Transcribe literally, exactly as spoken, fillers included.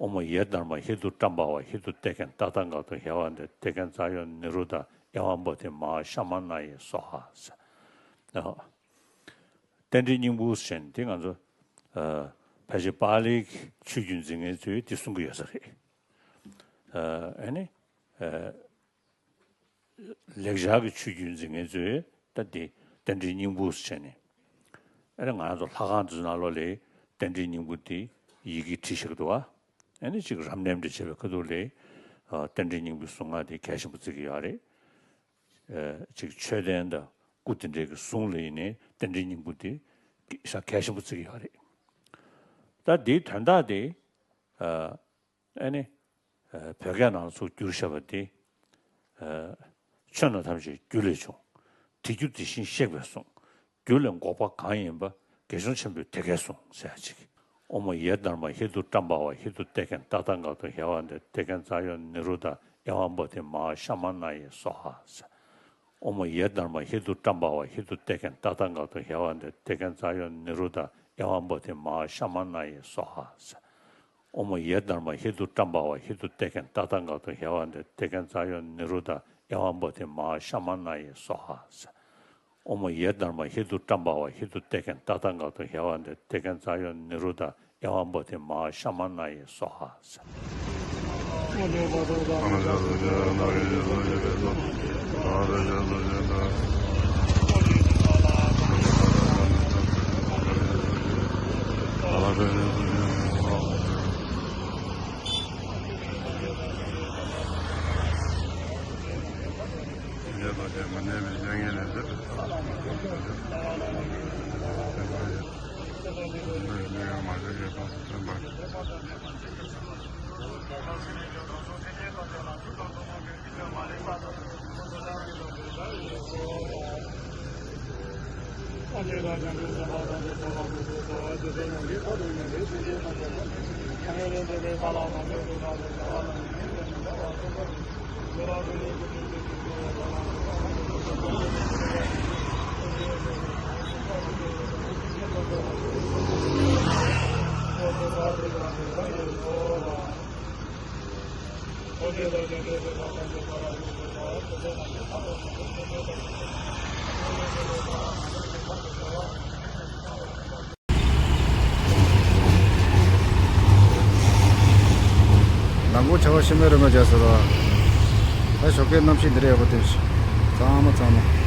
ཨོཾ་ཡེ་དྷརྨཱ་ཧེ་ཏུ་ཏྲམ་པ་ཝ་ཧེ་ཏུ་ཏེ་གན་ཏ་ཐཱ་ག་ཏོ་ཧེ་ཝ་ཏེ་ཏེ་གན་ཙ་ཡོ་ནི་རུ་དྷ་ཨེ་ཝ་བོ་དྷི་མ་ཧཱ་ཤ་མ་ན་ཡེ་སྭཱ་ཧཱ་ཟེར། ཨོ། རྟེན་འབྲེལ་སྙིང་པོ་ཟེར་ནས་འདི་ང་ཚོ་ཨ་ཕལ་ཆེར་པཱ་ལིའི་ཆོས་བརྒྱུད་འཛིན་མཁན་ཚོས་འདི་གསུང་གི་ཡོད་ས་རེད། ཨ་ཨ་ནི་ཨ་ལེགས་སྦྱར་གྱི་ཆོས་བརྒྱུད་འཛིན་མཁན་ཚོས་ད་འདི་རྟེན་འབྲེལ་སྙིང་པོ་ཟེར་ནས་ཨ་ནི་ང་ཚོ་ལྷ་ཁང་འདི་ཚོ་ནང་ལོགས་ལ་རྟེན་འབྲེལ་སྙིང་པོ་འདི་ཡི་གེ་བྲིས་བཞག་འདུག་བ། ཨ་ནི་ཅིག་རབ་གནས་འདྲ་བྱེད་པའི་ཁ་ཐུག་ལ་ཨ་རྟེན་འབྲེལ་སྙིང་པོའི་གཟུངས་སྔགས་འདི་གལ་ཆེན་པོ་བརྩི་གི་ཡོད་རེད། ཨ་ཅིག་མཆོད་རྟེན་དང་སྐུ་དེ་འདྲའི་གི་གཟུངས་ལ་ཡིན་ནའི་རྟེན་འབྲེལ་སྙིང་པོ་འདི་ས་གལ་ཆེན་པོ་བརྩི་གི་ཡོད་རེད། ད་འདིའི་དོན་དག་དེ་ཨ་ཨ་ནི་ཨ་བོད་སྐད་ནང་ཚུར་བསྒྱུར་བཞག་པ་འདི་ཨ་ཆོས་རྣམས་ཐམས་ཅད་རྒྱུ་ལས་བྱུང་། དེ་རྒྱུ་དེ་བཞིན་གཤེགས་པས་གསུངས། རྒྱུ་ལས་འགོག་པ་གང་ཡིན་པ། དགེ་སྦྱོང་ཆེན་པོས་དེ་སྐད་གསུངས་ཟེར་ཡ་ཅིག་ཨོཾ་ཡེ་དྷརྨཱ་ཧེ་ཏུ་ཏྲམ་པ་ཝ་ཧེ་ཏུ་ཏེ་གན་ཏ་ཐཱ་ག་ཏོ་ཧེ་ཝ་ཏེ་ཏེ་གན་ཙ་ཡོ་ནི་རུ་དྷ་ཨེ་ཝ་བོ་དྷི་མ་ཧཱ་ཤ་མ་ན་ཡེ་སྭཱ་ཧཱ་ཟེར། ཨོཾ་ཡེ་དྷརྨཱ་ཧེ་ཏུ་ཏྲམ་པ་ཝ་ཧེ་ཏུ་ཏེ་གན་ཏ་ཐཱ་ག་ཏོ་ཧེ་ཝ་ཏེ་ཏེ་གན་ཙ་ཡོ་ནི་རུ་དྷ་ཨེ་ཝ་བོ་དྷི་མ་ཧཱ་ཤ་མ་ན་ཡེ་སྭཱ་ཧཱ་ཟེར། ཨོཾ་ཡེ་དྷརྨཱ་ཧེ་ཏུ་ཏྲམ་པ་ཝ་ཧེ་ཏུ་ཏེ་གན་ཏ་ཐཱ་ག་ཏོ་ཧེ་ཝ་ཏེ་ཏེ་གན་ཙ་ཡོ་ནི་རུ་དྷ་ཨེ་ཝ་བོ་དྷི་མ་ཧཱ་ཤ་མ་ན་ཡེ་སྭཱ་ཧཱ་ཟེར། ཨོཾ་ཡེ་དྷརྨཱ་ཧེ་ཏུ་ཏྲམ་པ་ཝ་ཧེ་ཏུ་ཏེ་གན་ཏ་ཐཱ་ག་ཏོ་ཧེ་ཝ་ཏེ་ཏེ་གན་ཙ་ཡོ་ནི་རུ་དྷ་ཨེ་ཝ་བོ་དྷི་མ་ཧཱ་ཤ་མ་ན་ཡེ་སྭཱ་ཧཱ་ཟེར། ནང་སྒོ་བྱ་བ་ཤི་མེད་རི་མ་རྒྱ་སོ་ར། ད་ཞོགས་ཀའི་གནམ་གཤིས་འདི་འདྲ་ཡག་པོ་བསྟན་ཤིག་གཙང་མ་གཙང་མ།